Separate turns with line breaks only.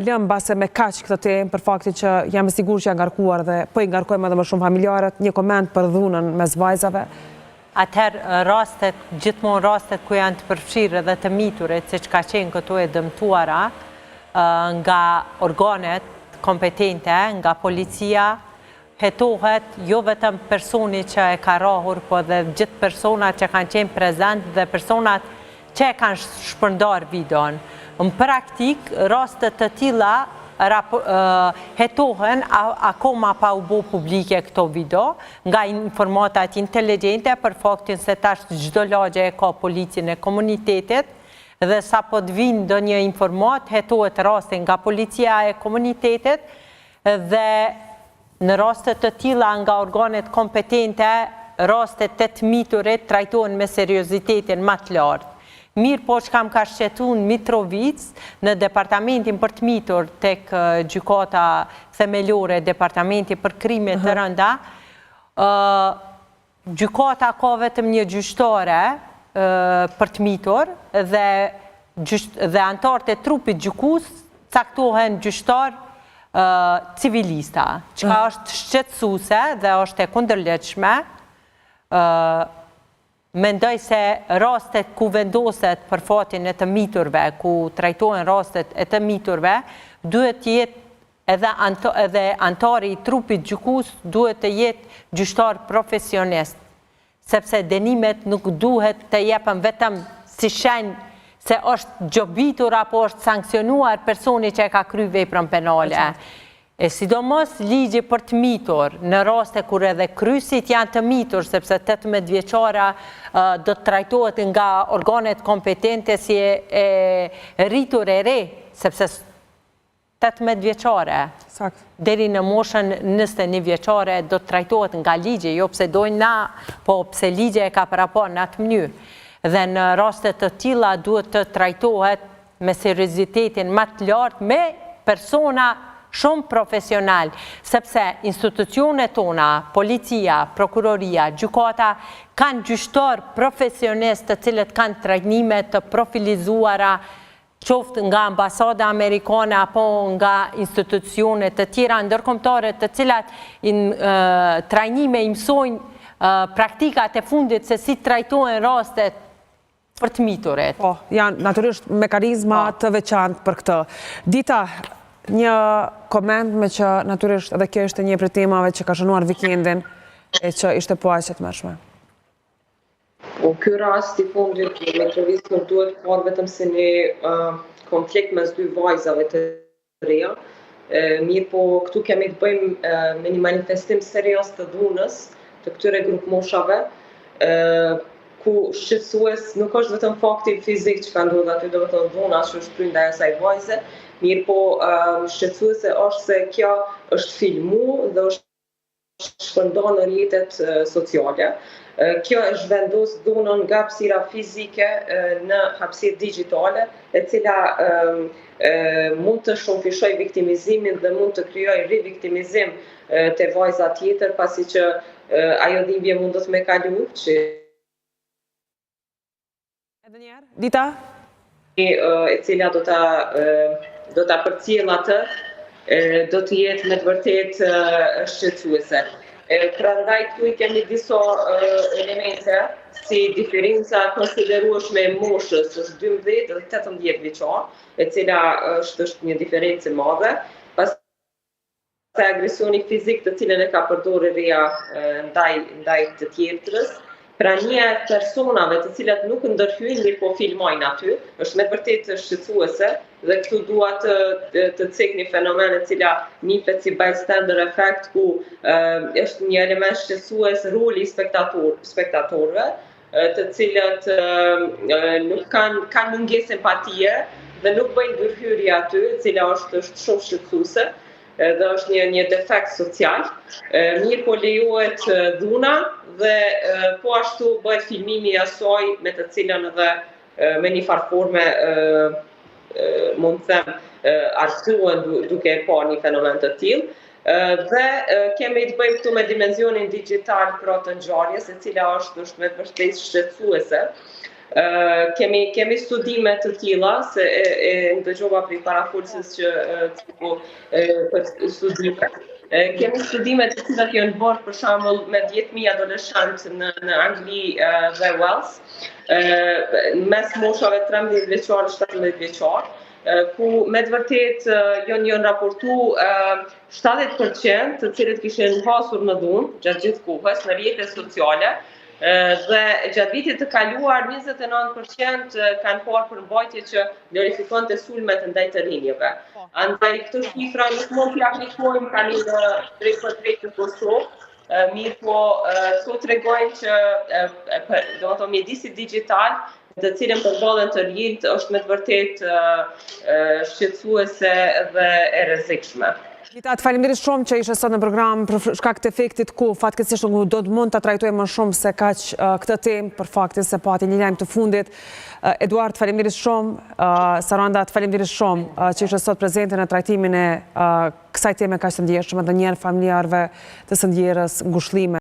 Lëmë mbase me kaq këtë temë për faktin që jam e sigurt që janë ngarkuar dhe po i ngarkojmë edhe më shumë familjarët, një koment për dhunën mes vajzave.
Atëherë rastet, gjithmonë rastet ku janë të përfshirë edhe të miturit, siç ka qenë këtu e dëmtuara, nga organet kompetente, nga policia, hetohet jo vetëm personi që e ka rrahur, po edhe gjithë personat që kanë qenë prezent dhe personat që e kanë shpërndarë videon. Në praktikë, raste të tilla hetohen akoma pa u bo publike këto video, nga informatat inteligjente për faktin se tash çdo lagje e ka policin e komunitetit, dhe sapo të vijnë ndonjë informatë, hetohet rasti nga policia e komunitetit, Dhe në raste të tilla nga organet kompetente, rastet e të miturit trajtohen me seriozitetin ma të lartë. Mirëpo çka më ka shqetësu në Mitrovicë, në Departamentin për të mitur tek Gjykata Themelore, Departamenti për Krime të Rënda, Gjykata ka vetëm një gjyqtare për të mitur dhe dhe anëtarët e trupit gjykues caktohen gjyqtarë civilista, çka është shqetësuese dhe është e kundërligjshme. Mendoj se rastet ku vendoset për fatin e të miturve, ku trajtohen rastet e të miturve, duhet të jetë Edhe edhe anëtari i trupit gjykues duhet të jetë gjyqtar profesionist, sepse dënimet nuk duhet të jepen vetëm si shenjë se është gjobitur apo është sanksionuar personi që e ka kry veprën penale. E sidomos ligji për të mitur, në raste kur edhe kryesit janë të mitur, sepse 18 vjeçara do të trajtohet nga organet kompetente si e rritur e re, sepse 18 vjeçare, deri në moshën 21 vjeçare do të trajtohet nga ligji, jo pse dojnë na, po pse ligji e ka parapa në atë mënyrë. Dhe në raste të tilla duhet të trajtohet me seriozitetin ma të lartë me persona shumë profesional, sepse institucionet tona, policia, prokuroria, gjykata, kanë gjyqtarë profesionistë të cilët kanë trajnime të profilizuara qoftë nga ambasada amerikane apo nga institucione të tjera ndërkombëtare të cilat trajnime i mësojnë praktikat e fundit se si trajtohen rastet për të miturit.
Po, janë natyrisht mekanizma po. të veçantë për këtë. Dita, një koment meqë natyrisht edhe kjo ishte një prej temave që ka shënuar vikendin e që ishte po aq e tmerrshme.
Po ky rast i fundit në Mitrovicë nuk duhet parë vetëm si një konflikt mes dy vajzave të reja, mirëpo këtu kemi të bëjmë me një manifestim serioz të dhunës të këtyre grupmoshave, ku shqetësues nuk është vetëm fakti fizik që ka ndodhur aty, domethënë dhuna që është kry ndaj asaj vajze, mirëpo shqetësuese është se kjo është filmu dhe është shpërnda në rrjetet sociale. Kjo e zhvendos dhunën nga hapësira fizike në hapësirë digjitale, e cila mund të shumëfishojë viktimizimin dhe mund të krijojë riviktimizim te vajza tjetër, pasi që ajo dhimbje mundet me kalu, që
Edhe një herë, Dita?
E cila do ta do ta përcjell atë, do të jetë me të vërtetë shqetësuese. Prandaj këtu i kemi disa elemente si diferenca e konsiderueshme e moshës, është 12 dhe 18 vjeçar, e cila është është një diferencë e madhe. Pas agresioni fizik të cilën e ka përdorur e reja ndaj ndaj të tjetrës, prania e personave të cilat nuk ndërhyjnë, mirëpo filmojnë aty, është me të vërtetë shqetësuese dhe këtu dua të të, të cek një fenomen e cila njihet si bystander effect, ku është një element shqetësues roli i spektator, spektatorëve, të cilët nuk kanë kanë mungesë empatie dhe nuk bëjnë ndërhyrje aty, e cila është është shumë shqetësuese dhe është një një defekt social. Mirëpo lejohet dhuna dhe po ashtu bëhet filmimi i asaj me të cilën edhe me një farë forme mund të them argëtohen duke e pa një fenomen të tillë. Dhe kemi të bëjmë këtu me dimenzionin digjital pra të ngjarjes, e cila është është me të vërtetë shqetësuese. Kemi kemi studime të tilla se e, e ndëgjova prej parafolëses që ceku për studime. Kemi studime të cilat janë bërë për shembull me 10.000 adoleshentë në në Angli dhe Wales, mes moshave 13 vjeçar 17 vjeçar, ku me të vërtetë janë janë raportu 70% të cilët kishin hasur në dhunë gjatë gjithë kohës në rrjete sociale, Dhe gjatë vitit të kaluar 29% kanë parë përmbajtje që glorifikonte sulmet ndaj të rinjve. Po. Andaj këto shifra nuk mund t'i aplikojmë tani në drejtpërdrejt në Kosovë, mirëpo këto tregojnë që domethënë mjedisi digjital në të cilin përballen të rinjtë është me të vërtetë shqetësuese dhe e rrezikshme.
Dita, të faleminderit shumë që ishe sot në program për shkak të efektit ku fatkeqësisht nuk do të mund ta trajtojmë më shumë se kaq këtë temë për faktin se pati një lajm të fundit. Eduard, faleminderit shumë. Saranda, të faleminderit shumë që ishe sot prezente në trajtimin e kësaj teme kaq të ndjeshme dhe njëherë familjarëve të së ndjerës ngushëllime.